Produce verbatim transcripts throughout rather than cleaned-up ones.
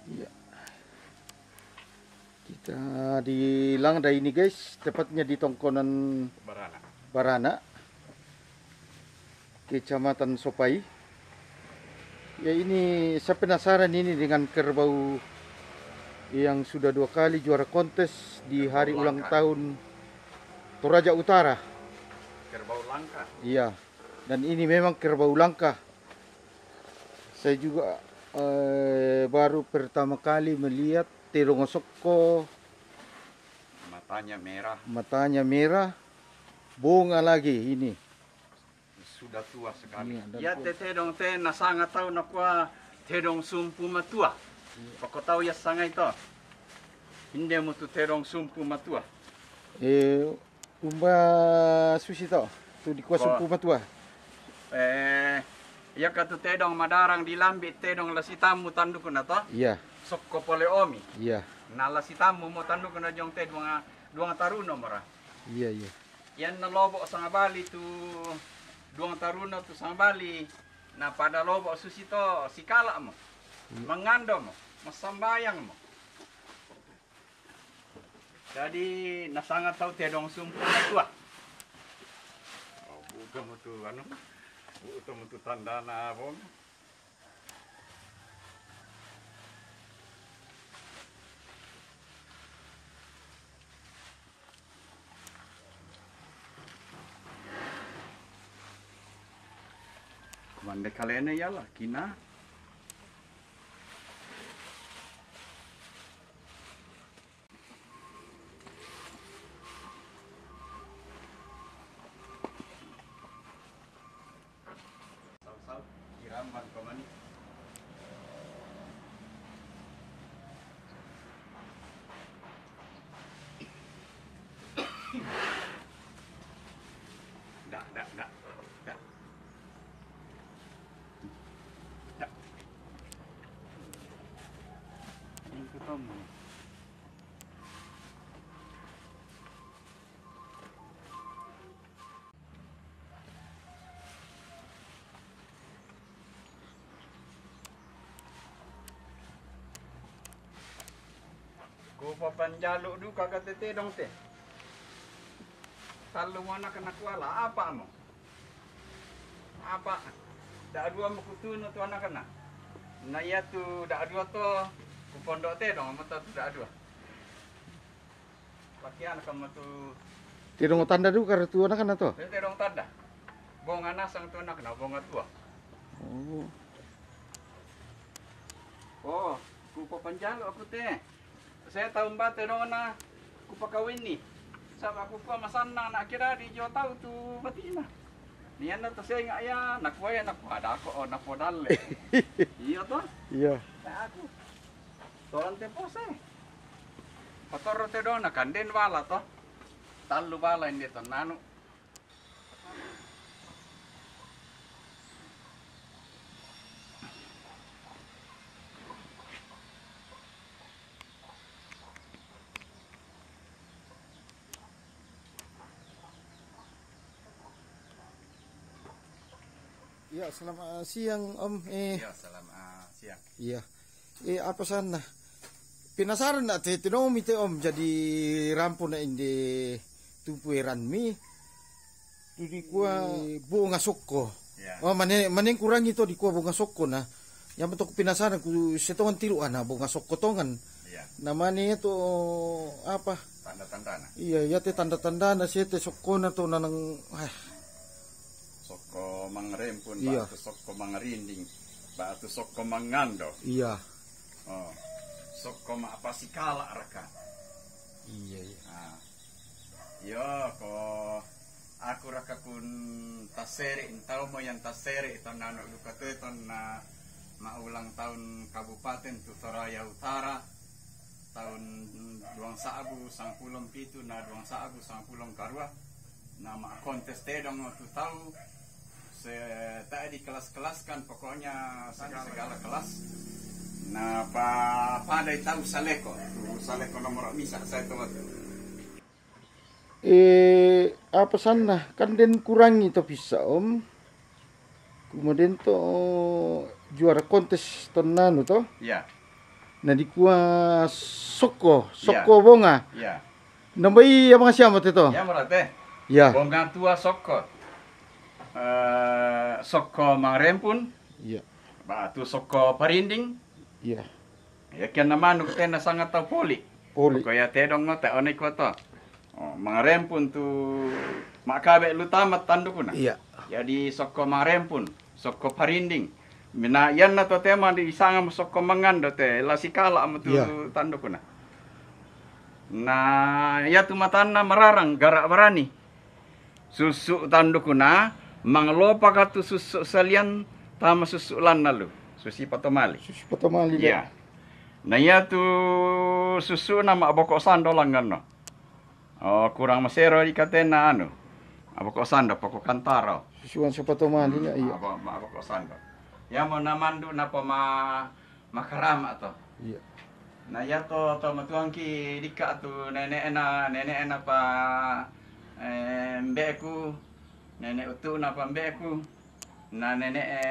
Iya. Kita di Langda ini, guys, tepatnya di Tongkonan Barana. Barana, Kecamatan Sopai. Ya, ini saya penasaran ini dengan kerbau yang sudah dua kali juara kontes di hari ulang tahun Toraja Utara. Kerbau langka. Iya. Dan ini memang kerbau langka. Saya juga, eh, baru pertama kali melihat tedong sokko. Matanya merah. Matanya merah, bonga lagi ini. Sudah tua sekali. Iya, dan ya, tua. Te tedong te nasanga tau nakua tedong sumpu matua. Iya. Pako tau ya sanga itu. Inde mo tu tedong sumpu matua. Eh, umba susi to, tu di kua sumpu matua. Eh, ya ka tu tedong madarang di lambi tedong la sitamu tanduku na to. Iya. Sokko pole omi. Iya. Na la sitamu mo tanduku na jong te duang, duang taruno mora. Iya, iya. Yan na lobo sanga bali tu duang taruno tu sanga bali. Na pada lobo susi to sikala mo. Iya. Mangando mo, masambayang mo. Jadi nasanga tau tedong sumpu matua. Oh, buka mo tu anu. Buka mo tu tandana bonga. Mande kalene yala kina. Sal-sal, iramban ko mani. Da, da, da, da. Da. Ini ketemu. Ku papanjalu duka ka te tedong te. Tallu mo anak-anak wala, apa mo? Apa? Da dua mo kutunu tu anak-anak. Na iya tu da dua to, ku pondok tedong mo to tu da dua. Pakian ka mo tu. Tedong tanda duka tu anak-anak to? Te tedong tanda. Bonga nasang tu anak-anak, bonga tua. Oh. Oh, ku papanjalu aku te. Saya tahu mbate dona ku pakawini. Sama aku kua masanna na kira di jo tahu tu batina. Nian na to saya ngak ya, na kua ya, na kua dako, oh, na podalle. Iya to? Iya. Na aku. Tolan te pose. Patoro te dona kanden bala to. Tallu bala inde to nanu. Ya, selamat siang, Om. Eh. Ya, selamat siang. Iya. Eh, apa sana? Penasaran na te tinomi te, Om, jadi rampo na inde tumpu eranmi. Tu dikua bonga sokko. Ya. Oh, mane, mane kurangi to dikua bonga sokko na. Yang betul penasaran ku setongan tiru ana bonga sokko tongan. Ya. Namanya itu apa? Tanda-tanda na. Iya, ya te tanda-tanda na sete sokko na to nanang, ah. Sokko mangrempun, iya. Batu sokko mangrinding. Batu sokko mangando. Iya. Oh. Sokko ma apa sikala raka. Iya, iya. Ah. Yo, ko aku raka kun tasere, tau mo yang tasere, tonna anu duka te, tonna ma ulang tahun kabupaten tu Toraja Utara, tahun duang sabu sangpulong pitu na duang sabu sangpulong karua, na ma kontes tedong tu tau se, tak di kelas-kelaskan, pokoknya segala, segala kelas. Na pa, padai tau saleko, tu saleko nomor misa saya tu. Eh, apa sanna? Kan den kurangi to pissa, Om. Kemudian to juara kontes tonnanu to. Iya. Na dikua sokko, iya, sokko bonga. Iya. Nambai apa siamo te to? Iya, merate. Iya. Bonga tua sokko. Eh, sokko mangrempun. Iya. Batu sokko parinding. Iya. Ya, kena manuk tena sangat tau poli. Poli. Ko ya tedong no te one ko to. Oh, mangrempun tu makabe lu tamat tandukuna. Iya. Jadi sokko mangrempun, sokko parinding. Mina yanna to tema di isanga mo sokko mangando te, la sikala mo tu, iya, tandukuna. Na ya tu matanna mararang, gara barani. Susu tandukuna, manglopa ka tu susu salian tama susu lanna lu. Susi patomali. Susi patomali, iya. Na iya tu susu na ma boko sando langanno. Oh, kurang masero di katena anu. Aboko sando, poko kantaro. Susuan supatomali na, iya. Abo, ma aboko sando. Ya mo namandu napa ma makarama to. Iya. Na iya to, to matuangki dika tu nene'na, nene'na pa, eh, mbe'ku, nene' uttu'na pa mbe'ku, na nene'e,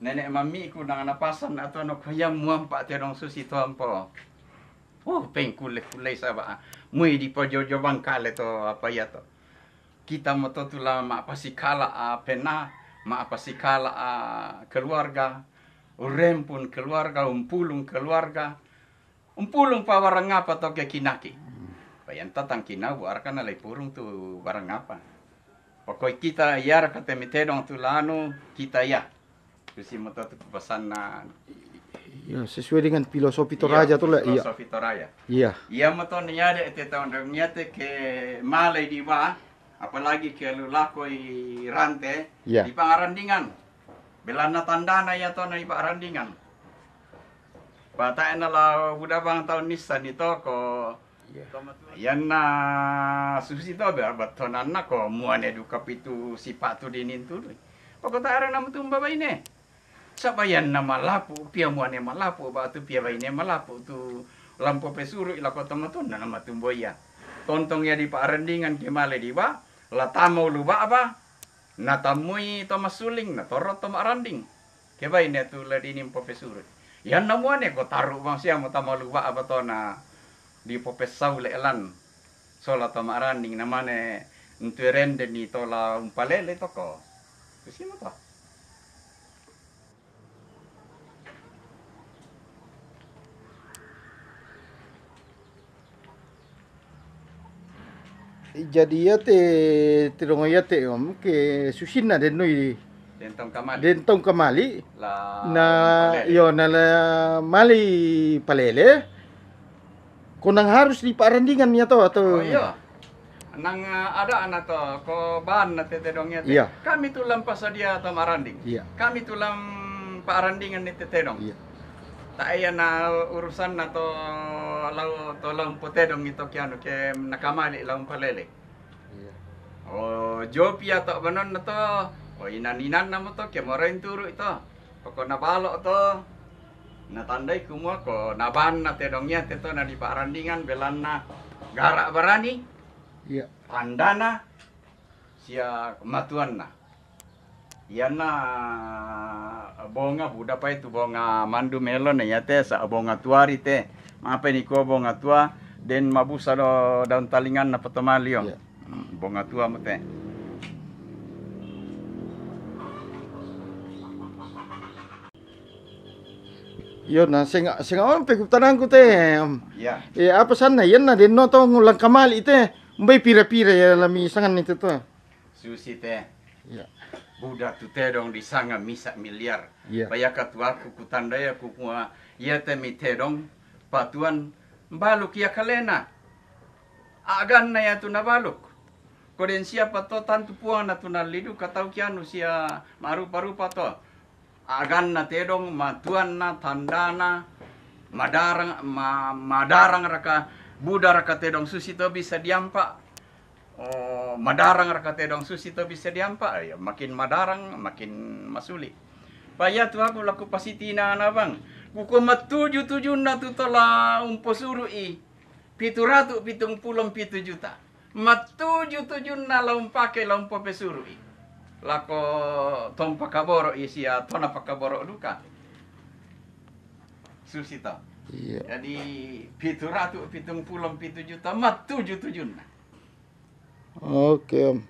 nene' mammi'ku na napasan atau no koyam muampa tedong susi to ampo. Oh, pengkule-kulei saba. Mui di pojojo bangkale to apa iya to. Kita moto tu la ma'pasikala, a, pena, ma'pasikala, a, keluarga, urempun keluarga, umpulung keluarga, umpulung pa barang apa to ke kinaki. Bayan tatang kinau, arkana lai purung tu barang apa. Pokoi kita iyara kate mitedong tu lanu kita iya. Susi moto tu pesanna. Ya, sesuai dengan filosofi Toraja tu lah, iya. Filosofi Toraja. Iya. Iya moto niade te taun niate ke malai di ba, apalagi ke lu lakoi rante, iya, di pangarandingan. Belanna tandana iya to na di pangarandingan. Pata'na la buda bang taun nissan itu ko. Iya. Yanna susi to be, bettonanna ko muane duka pitu sipatu dinintului. Pokota arang namutumba baine. Sabayanna malapu, pia muane malapu, batu pia baine malapu tu lampo pesuru ila kota matonna namatumbo iya. Tontong iya di pa'rendingan ke male di ba, la tamo lu ba ba, natammui to masuling, na torro to ma'randing. Ke baine tu la dining po pesuru. Yanna muane ko taru bang sia mo tamo lu ba ba to na di popessau le lan. Sola to ma'randing namane ntu rende ni to la umpalele to ko. Kusimo to. Jadi iya te, te rongo iya te, om, ke susinna dennoi. Dentong kamali. Dentong kamali. La na, palele. Iyo, na la mali palele. Konang harus di pa'randingan iya to, atau? Oh, iya. Nang, eh, ada ana to, ko ban na tete dong iya te. Iya. Kami tulang pasadia to maranding. Iya. Kami tulang pa'randingan ni tete dong. Iya. Ta iya na urusan na to lau, to lau potedong ito kianu ke nakamali lau palele. Iya. Oh, jopi ato banon na to. Oh, inan-inan na mo to ke morain turu ito. Pokona balo to. Natandai kumua ko nabanna tedong iya te to na di pa'randingan belanna gara barani. Iya. Tandana sia matuanna. Iyanna bonga buda pai tu bonga mandu melo na iya te sa bonga tuari te. Mape ni ko bonga tua den mabusa do daun talingan na patomali yo. Iya. Hmm, bonga tua mo te. Iyo, na senga, senga on pe kutanangku te. Iya. Eh, apa sanna, iyanna denno to ngulang kamali te. Mbai pira-pira iya lami sangan itu to. Susi te. Iya. Buda tu tedong di sanga misa miliar. Iya. Payaka tu aku kutandai aku kua iya temi tedong patuan mbaluk iya kalena. Agan na iya tu nabaluk. Koden siapa to tantu puang na tu nalidu katau kianu sia marupa-rupa to. Agan na tedong matuan na tandana madarang ma, madarang raka buda raka tedong susi to bisa diampa. Oh, madarang raka tedong susi to bisa diampa, ya, makin madarang, makin masuli. Paya tu aku laku pasitina na bang. Kuko matuju tujunna tu tola umposuru i. Pitu ratu pitung puluh pitu juta. Matuju tujunna la umpake la umpopesuru i. Lako tompa kaboro i sia tona pakaboro duka. Susi to. Iya. Jadi pitu ratu pitung puluh pitu juta matuju tujunna. Oke, Om.